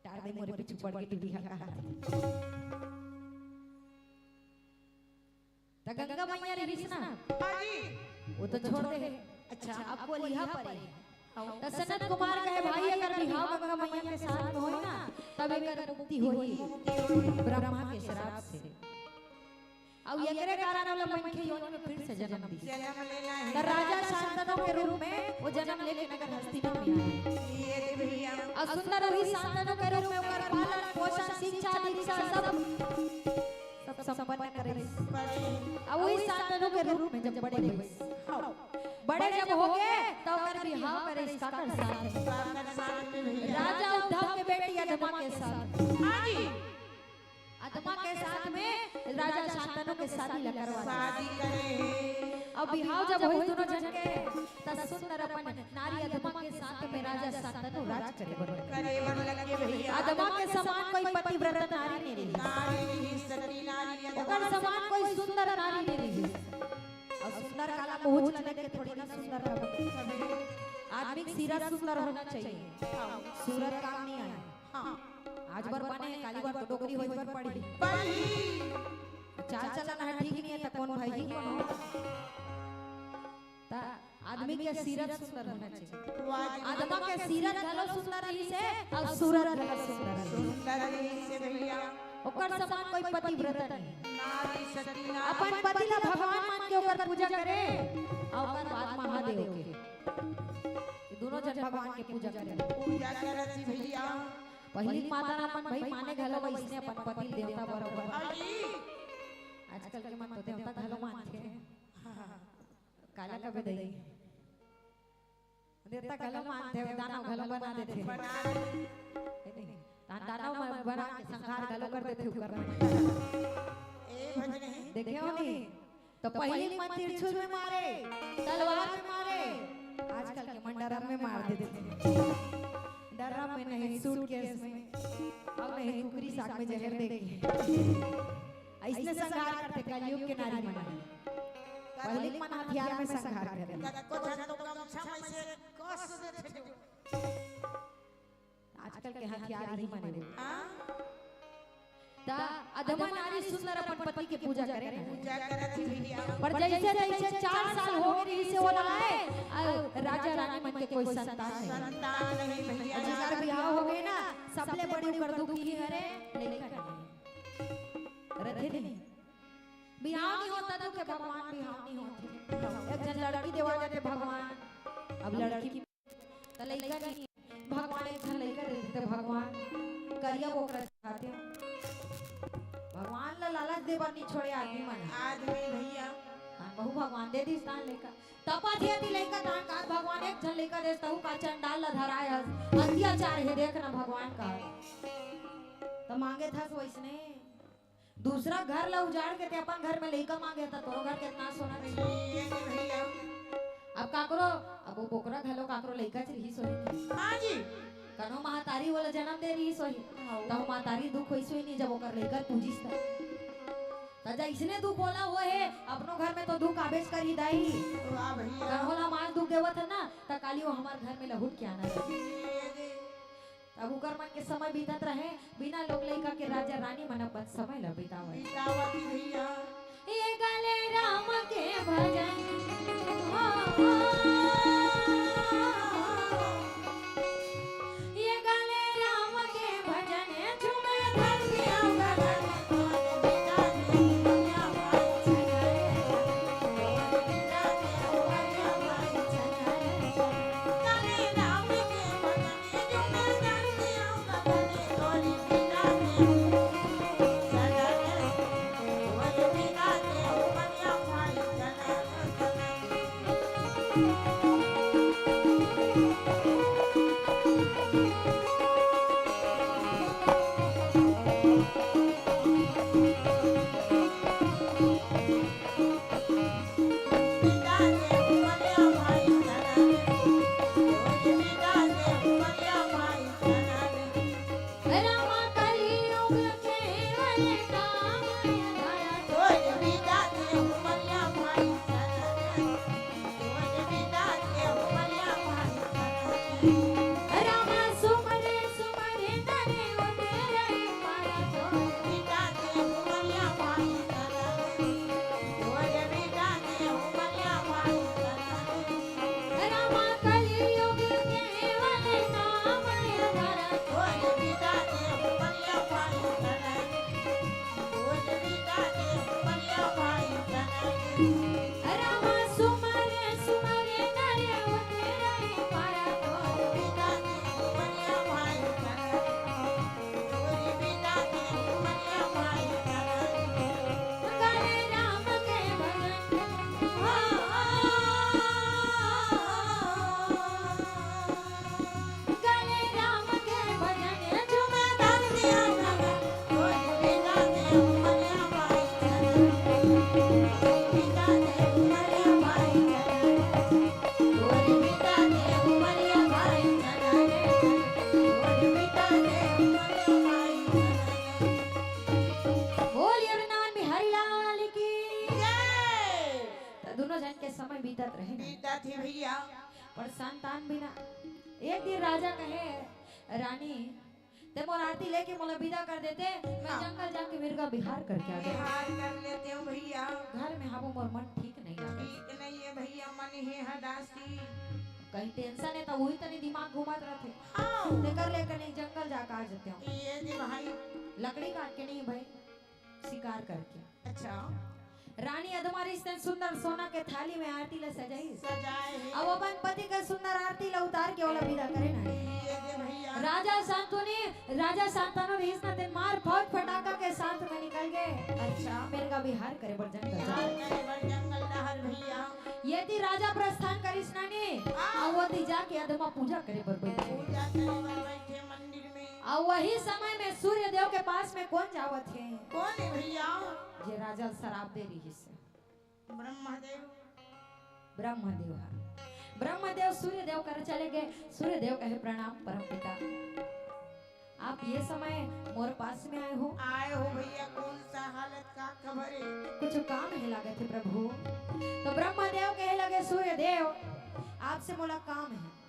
डार दे मोरे पीछू पड़ के टूटी हा कहा। त गंगा मैया रहिस ना, हाँ जी। वो तो छोड़ दे। अच्छा। अब कोलिहा परे। हाँ। त सनत कुमार कहे, भाई, अगर बिहाव गंगा मैया के साथ में होई ना, तब एकर मुक्ति होई ब्रह्मा के श्राप से। अउ एकरे कारण ओला मनखे योनि में फिर से जन्म दी। जन्म लेना है। त राजा शांतनु के रूप में वो जन्म लेके नगर हस्तिना में आए। ये दे भैया। अउ सुंदर वही शांतनु के रूप में ओकर पालन पोषण, शिक्षा, दीक्षा सब, सब संपन्न करे। करे। अउ वही शांतनु के रूप में जब बड़े हुए, हाँ। बड़े जब हो गए, त ओकर बिहाव करे काकर साथ। काकर साथ में भैया। राजा उद्धव के बेटी अधमा के साथ। हाँ जी। अधमा के साथ में राजा शांतनु के शादी ला करवा दे। शादी करे। अब बिहाव जब होई दोनों जन के, त सुंदर अपन नारी अधमा के साथ में राजा शांतनु राज करे बर। करे बर लगे भैया। अधमा के समान कोई पतिव्रता नारी नहीं रही। नारी नहीं, सती नारी अधमा। ओकर समान कोई सुंदर नारी नहीं रही। अउ सुंदर काला मुहुच लगे के थोड़ी ना सुंदर लगे। आदमी के सीरत सुंदर होना चाहिए। हाँ। सूरत काम नहीं आए। हाँ। आज बर बने, काली बर तो डोकरी होई बर पड़ी। पड़ी। चाल चलन है ठीक नहीं है, त कौन भाई ही कौन हो? त आदमी के सीरत सुंदर होना चाहिए। वाह जी। अधमा के सीरत घलो सुंदर रहिस हे, अउ सूरत घलो सुंदर रहिस हे। सुंदर रहिस हे भैया। ओकर समान कोई पतिव्रता नहीं। नारी सती नारी। अपन पति ला भगवान मान के ओकर पूजा करे, अउ ओकर बाद महादेव के। ये दोनों जन भगवान के पूजा करे। पूजा करत जी भैया। पहिली माता राम मन भाई माने घलो वइसने अपन पति देवता बरोबर। अरे। आजकल के मन तो देवता घलो मानथे। हाँ। काला कबे दई। देवता घलो मानथे, दानव घलो बना देथे। बना देथे। हे नहीं? दान-, दानव मन बना के संहार घलो कर देथे ओकर मन। ए भजनी। देखे हो नहीं? तो पहिली मन तिरछुल में मारे, तलवार में मारे, आजकल के मन डरम में मार देथे। डरम में नहीं, सूटकेस में, अउ नहीं कुकरी साग में जहर दे के। अइसने संहार करथे कलयुग के नारी मन। पहिली मन हथियार में संहार करे। कतको झन तो गमछा में से कस देथे जो। आजकल के हथियार ही माने वो। हाँ? त अधमा नारी सुंदर अपन पति के पूजा करे ना। पूजा करत ही भैया। पर जइसे तइसे चार साल हो गए रहिस हे ओला आए, अउ राजा रानी मन के कोई संतान नहीं। संतान नहीं भैया। अउ जेकर बिहाव हो गए ना, सबले बड़ी ओकर दुख ही हरे, लइका नहीं। रथे नहीं। बिहाव नहीं होता तो के भगवान बिहाव नहीं होथे। एक झन लड़की देवा देथे भगवान, अब लड़की त लइका नहीं, भगवान एक झन लइका दे देथे भगवान, करिया बोकरा दिखाथे। भगवान ला लालच दे बर नहीं छोड़े आदमी मन। आदमी भैया। हाँ, कहूँ भगवान दे दिस तान लइका। तपत हे ती लइका तान का भगवान एक झन लइका देस, तहू का चंडाल ला धराए हस। अत्याचार हे, देख ना भगवान का। त मांगे थस वइसने। दूसरा घर ला उजाड़ के ते अपन घर में लइका मांगे त तोरो घर के नाश होना चाहिए। ये नहीं भैया। अब काकरो, अब वो बोकरा घलो काकरो लइका च रहिस होही। हाँ जी। कनो महतारी वाला जन्म दे रहिस होही। हाँ। तब महतारी दुख होइस होही नहीं जब ओकर लइका पूजिस त। त जइसने दुख ओला होहे, अपनो घर में तो दुख आबेच करही दाई। वाह भैया। कनो ला मार दुख देवत हे ना, त काली वो हमार घर में लहुट के आना। ये दे। अब उकर मन के समय बीतत रहे, बिना लोग लइका के राजा रानी मन अपन समय ल बितावय। बितावत भैया। ये गाले राम के भजन, हो, हो, ये गाले राम के भजन, झूमे धरती गगन। दोनों झन के समय बीतत रहे ना। बीतत हे भैया। पर संतान बिना। एक दिन राजा कहे, "रानी, ते मोर आरती लेके मोला विदा कर देते, मैं हाँ। जंगल जाके मिर्गा बिहार करके आ जाऊँ। बिहार कर लेते हो भैया। घर में हबो मोर मन ठीक नहीं लगे।" ठीक नहीं है भैया, मन हे हदासी। कहीं tension है तो वही तनी दिमाग घूमत रहते। हाँ। तेकर ले कहीं जंगल जाके आ जाते हो। ये दे भाई। लकड़ी काट के नहीं भाई, शिकार करके। अच्छा। रानी अधमा रिहिस तेन सुंदर सोना के थाली में आरती ला सजाइस। सजाए हे। अब अपन पति के सुंदर आरती ला उतार के ओला विदा करे ना। ये दे भैया। राजा शांतनु, राजा शांतनु रिहिस ना तेन मार फौज फटाका के साथ में निकल गए। अच्छा। मिर्गा बिहार करे बर जंगल बिहार करे बर जंगल डहर भैया। ये ती राजा प्रस्थान करिस नानी। हाँ। अब वो ती जाके अधमा पूजा करे बर बैठे। पूजा करे बर बैठे मंदिर में। अउ वही समय में सूर्य देव के पास में कोन जावत हे? कोन हे भैया? जे राजा ल सराप दे रिहिस हे। ब्रह्मदेव। ब्रह्मदेव ह। ब्रह्मदेव सूर्य देव कर चले गए। सूर्य देव कहे, "प्रणाम परम पिता, आप ये समय मोर पास में आए हो?" आए हो भैया, कौन सा हालत का खबर है? कुछ काम है लागत है प्रभु। तो ब्रह्मदेव कहे लगे, "सूर्य देव, आपसे मोला काम है।"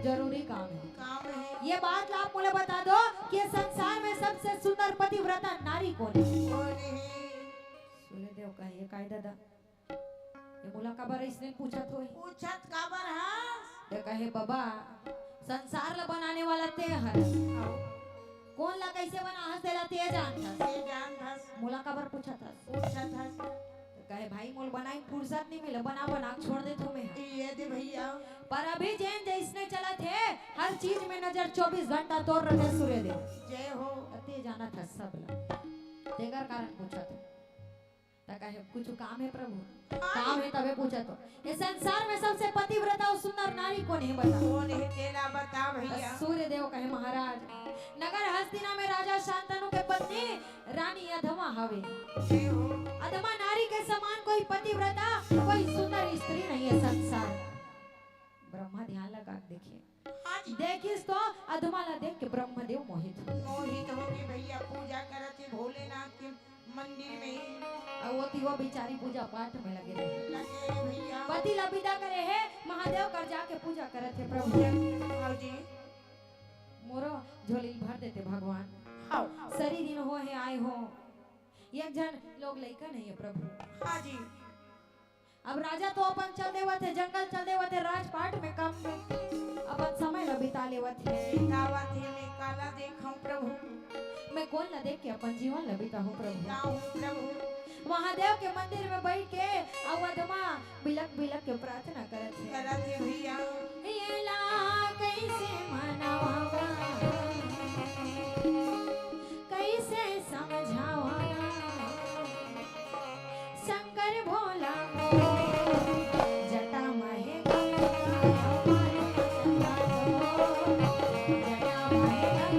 जरूरी काम है। काम है। ये बात ला आप मोला बता दो कि ये संसार में सबसे सुंदर पतिव्रता नारी कौन है? कौन है? सूर्यदेव कहे, "ये काय दादा? ये मोला काबर इसने पूछत होई?" पूछत काबर हस? ये कहे, "बाबा, संसार ला बनाने वाला ते हर। हाँ। कौन ला कैसे बना हस, तेला ते जानत हस। ते जानत हस। मोला काबर पूछत हस?" पूछत हस। त कहे, "भाई, मोल बनाई फुर्सत नहीं मिले, बना बना के छोड़ देथों मैं।" ये दे भैया। पर अभी जेन जैसने चलत हे, हर चीज में नजर चौबीस घंटा तोर रथे सूर्यदेव। जय हो। अते जानत हस सब ला। तेकर कारण पूछत हस। त कहे, "कुछ काम है प्रभु?" हाँ। काम है तबे पूछत हों। ये संसार में सबसे पतिव्रता अउ सुंदर नारी कोन हे बता? कोन हे तेला बता भैया। सूर्यदेव कहे, "महाराज, नगर हस्तिना में राजा शांतनु के पत्नी रानी अधमा हवे। जय हो। अधमा नारी के समान कोई पतिव्रता, कोई सुंदर स्त्री नहीं है संसार।" ब्रह्मा ध्यान लगा के देखे। हाँ जी। देखिस तो अधमा ला देख के ब्रह्मदेव मोहित हो। मोहित हो के भैया पूजा करत हे भोलेनाथ के मंदिर में। अउ वो ती वो बिचारी पूजा पाठ में लगे रहे। लगे रे भैया। पति ला विदा करे हे, महादेव कर जाके पूजा करत हे, "प्रभु।" हाँ जी। मोरो झोली भर देते भगवान। हाँ। सरी दिन हो हे आए हो। एक झन लोग लइका नहीं है प्रभु। हाँ जी। अब राजा तो अपन चल देवत हे, जंगल चल देवत हे, राजपाट में काम में अपन समय ला बिता लेवत हे। बितावत हे, मैं काला देखूं प्रभु। मैं कोन ला देख के अपन जीवन ला बिताहूं प्रभु। बिताहूं प्रभु। महादेव के मंदिर में बैठ के अउ अधमा बिलक बिलक के प्रार्थना करत हे। करत हे भैया। ये ला कैसे मनावा, कैसे समझावा? शंकर भोला मोरे जटा माहे गंगा, जटा माहे गंगा।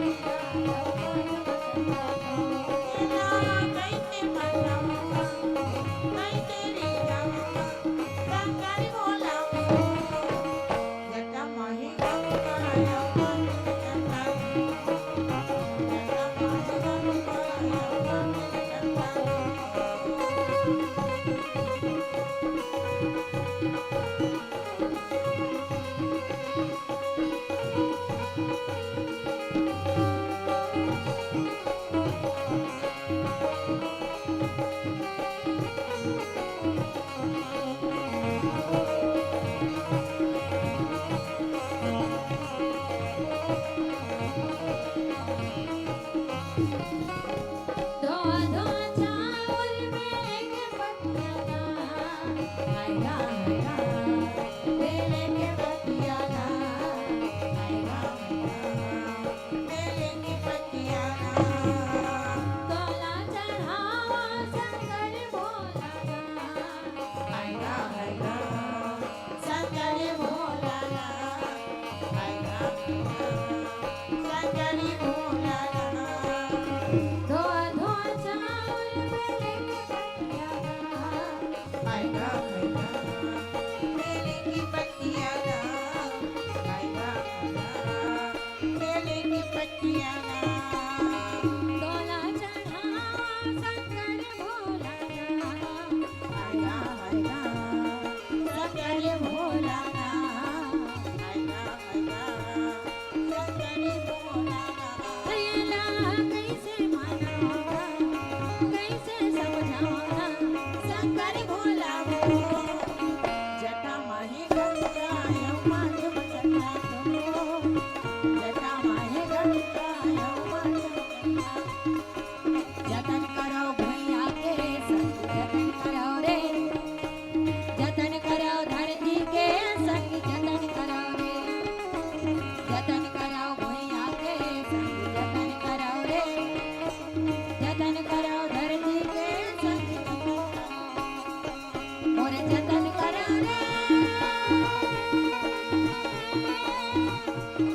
जतन करा रे,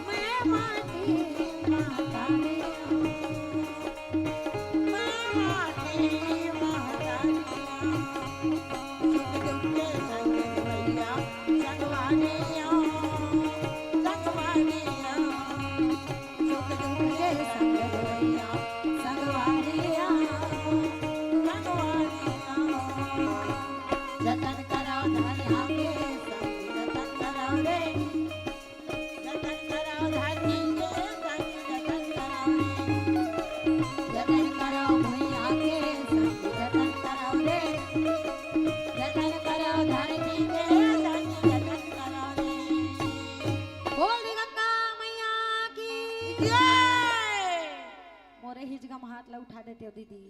मैं माटी माता रे, मैं माटी माता रे। सुख दुख के संग भैया संगवारी हो, संगवारी हो। सुख दुख के संग भैया संगवारी हो, संगवारी हो। जतन करो धनिया के संग जतन करो रे। जतन करो धरती के संग जतन करो रे। जतन करो भुइयां के संग जतन करो रे। जतन करो धरती के संग जतन करो रे। बोल दे गंगा मैया की जय। मोरे हिजगा म हाथ ला उठा देते हो दीदी।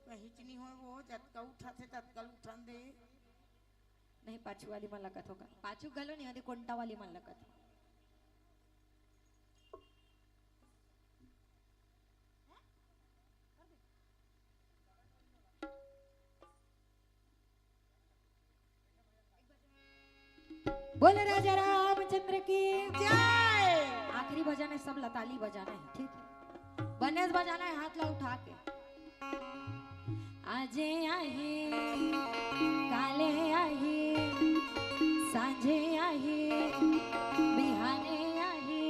कहीं च नहीं होय वो, जतका उठाथे ततका ल उठन दे। नहीं, पाछू वाली मन लगत होगा। पाछू घलो नहीं होती, कोंटा वाली मन लगत हो। बोले राजा रामचंद्र की जय। आखिरी भजन है, सब लताली बजाना है, ठीक है? बनेस बजाना है, हाथ ला उठा के। आजे आही, काले आही, सांझे आही, बिहाने आही।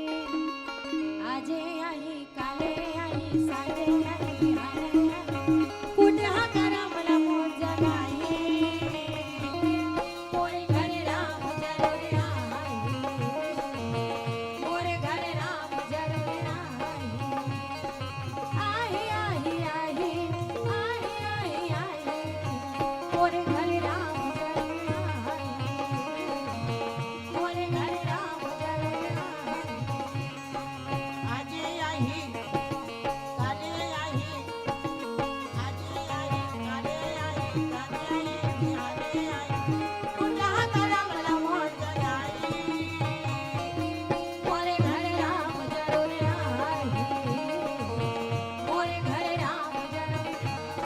आजे आही, काले आही, सांझे आही, बिहाने आही। कुटहा करम ला मोर जगाही। मोरे घर राम जरूर आही। मोरे घर राम जरूर आही। आही, आही, आही, आही, आही, आही। मोरे घर राम जरूर आही। मोरे घर राम जरूर आही। आजे आही, काले आही, आजे आही, काले आही, काले आही, बिहाने आही। टूटहा करम ला मोर जगाही। मोरे घर राम जरूर आही। मोरे घर राम जरूर आही।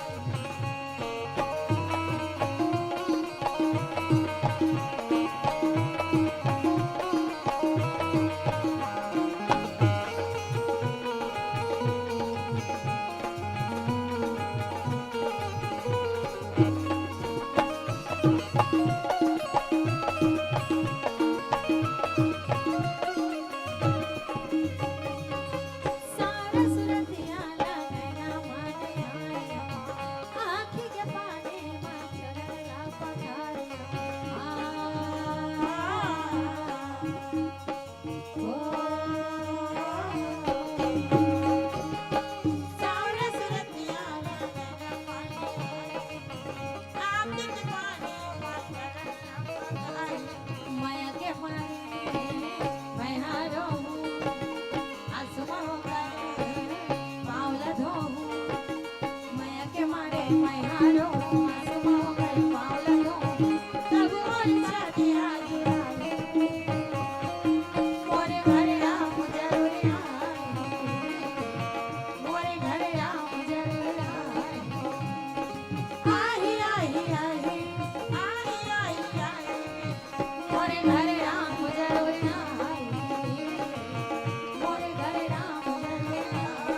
सारा सुरतिया ला नैना माने आया, आँखी के पानी मा चरण ला पखारे। आ, ओ, सारा सुरतिया ला नैना माने आया, आँखी के पानी मा चरण ला पखारे। मया के मारे मैं हारो हूँ, आंसू मा होकर पाँव ला धो हूँ। मया के मारे मैं हारो हूँ, आंसू मा होकर पाँव ला धो हूँ। तब मोर छाती आजुड़ाए, मोरे घर राम जरूर आए, मोरे घर राम जरूर आए। आही, आही, आही, आही, आही, आही। मोरे घर राम जरूर आही। मोरे घर राम जरूर आही।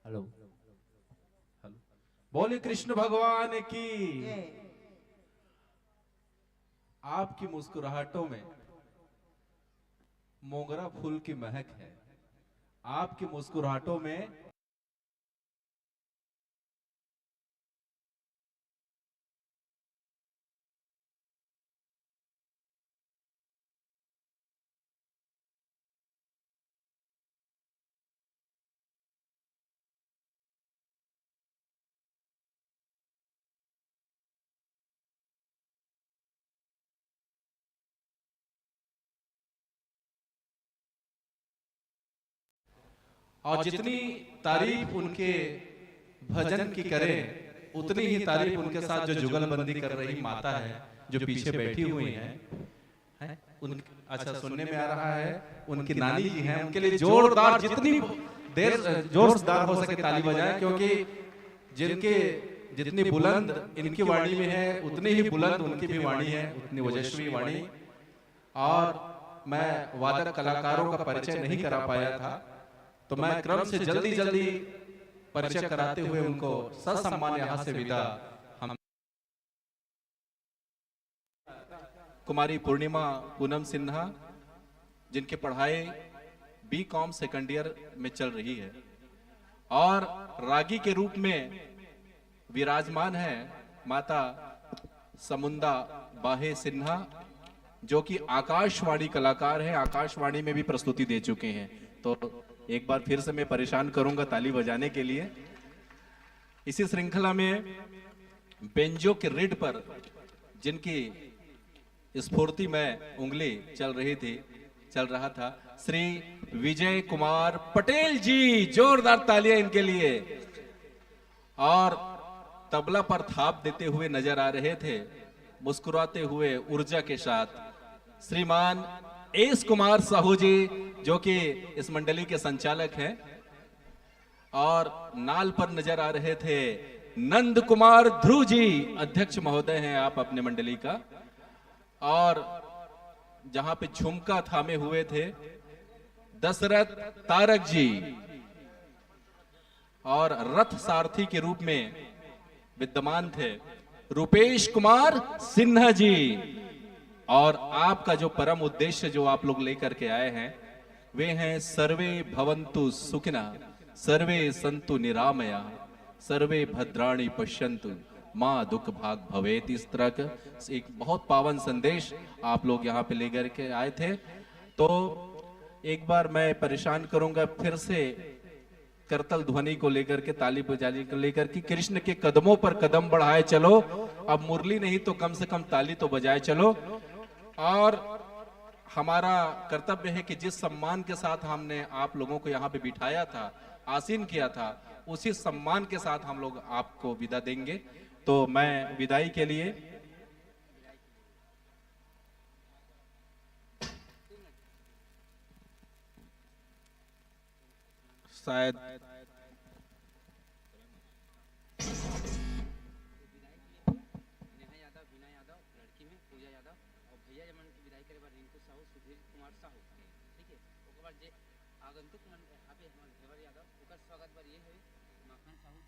Hello, hello. बोले कृष्ण भगवान की। आपकी मुस्कुराहटों में मोगरा फूल की महक है। आपकी मुस्कुराहटों में और जितनी तारीफ उनके भजन की करें, उतनी ही तारीफ उनके साथ जो जुगलबंदी कर रही माता है, जो पीछे बैठी हुई हैं, हैं? उन, अच्छा, सुनने में आ रहा है, उनकी नानी जी हैं, उनके लिए जोरदार, जितनी देर, जोरदार हो सके ताली बजाएं, क्योंकि जिनके, जितनी बुलंद इनकी वाणी में है, उतनी ही बुलंद उनकी भी वाणी है, उतनी ओजस्वी वाणी। और मैं वादक कलाकारों का परिचय नहीं करा पाया था, तो मैं क्रम से जल्दी जल्दी परिचय कराते हुए उनको ससम्मान यहाँ से विदा। हम कुमारी पूर्णिमा पूनम सिन्हा, जिनकी पढ़ाई बी कॉम सेकंड ईयर में चल रही है, और रागी के रूप में विराजमान है माता समुंदा बाहे सिन्हा, जो कि आकाशवाणी कलाकार हैं, आकाशवाणी में भी प्रस्तुति दे चुके हैं। तो एक बार फिर से मैं परेशान करूंगा ताली बजाने के लिए। इसी श्रृंखला में बेंजो के रीड पर जिनकी स्फूर्तिमय उंगली चल रही थी, चल रहा था, श्री विजय कुमार पटेल जी, जोरदार तालियां इनके लिए। और तबला पर थाप देते हुए नजर आ रहे थे, मुस्कुराते हुए ऊर्जा के साथ, श्रीमान एस कुमार साहू जी, जो कि इस मंडली के संचालक हैं, और नाल पर नजर आ रहे थे नंद कुमार ध्रुव जी, अध्यक्ष महोदय हैं आप अपने मंडली का, और जहां पे झुमका थामे हुए थे दशरथ तारक जी, और रथ सारथी के रूप में विद्यमान थे रुपेश कुमार सिन्हा जी। और आपका जो परम उद्देश्य जो आप लोग लेकर के आए हैं, वे हैं सर्वे भवंतु सुखिना, सर्वे संतु निरामया, सर्वे भद्राणी पश्यंतु, माँ दुख भाग भवेत। इस तरह का एक बहुत पावन संदेश आप लोग यहाँ पे लेकर के आए थे। तो एक बार मैं परेशान करूंगा फिर से करतल ध्वनि को लेकर के, ताली बजाने को लेकर कि कृष्ण के कदमों पर कदम बढ़ाए चलो। अब मुरली नहीं तो कम से कम ताली तो बजाए चलो। और हमारा कर्तव्य है कि जिस सम्मान के साथ हमने आप लोगों को यहाँ पे बिठाया था, आसीन किया था, उसी सम्मान के साथ हम लोग आपको विदा देंगे। तो मैं विदाई के लिए शायद नेहा यादव, हिना यादव, लड़की में पूजा यादव और भैया जमन की विदाई करे बर रिंकू साहू, सुधीर कुमार साहू, ठीक है। ओकर बाद जे आगंतुक मन यहाँ पे हमारे घेवर यादव, ओकर स्वागत बर ये है मक्खन साहू,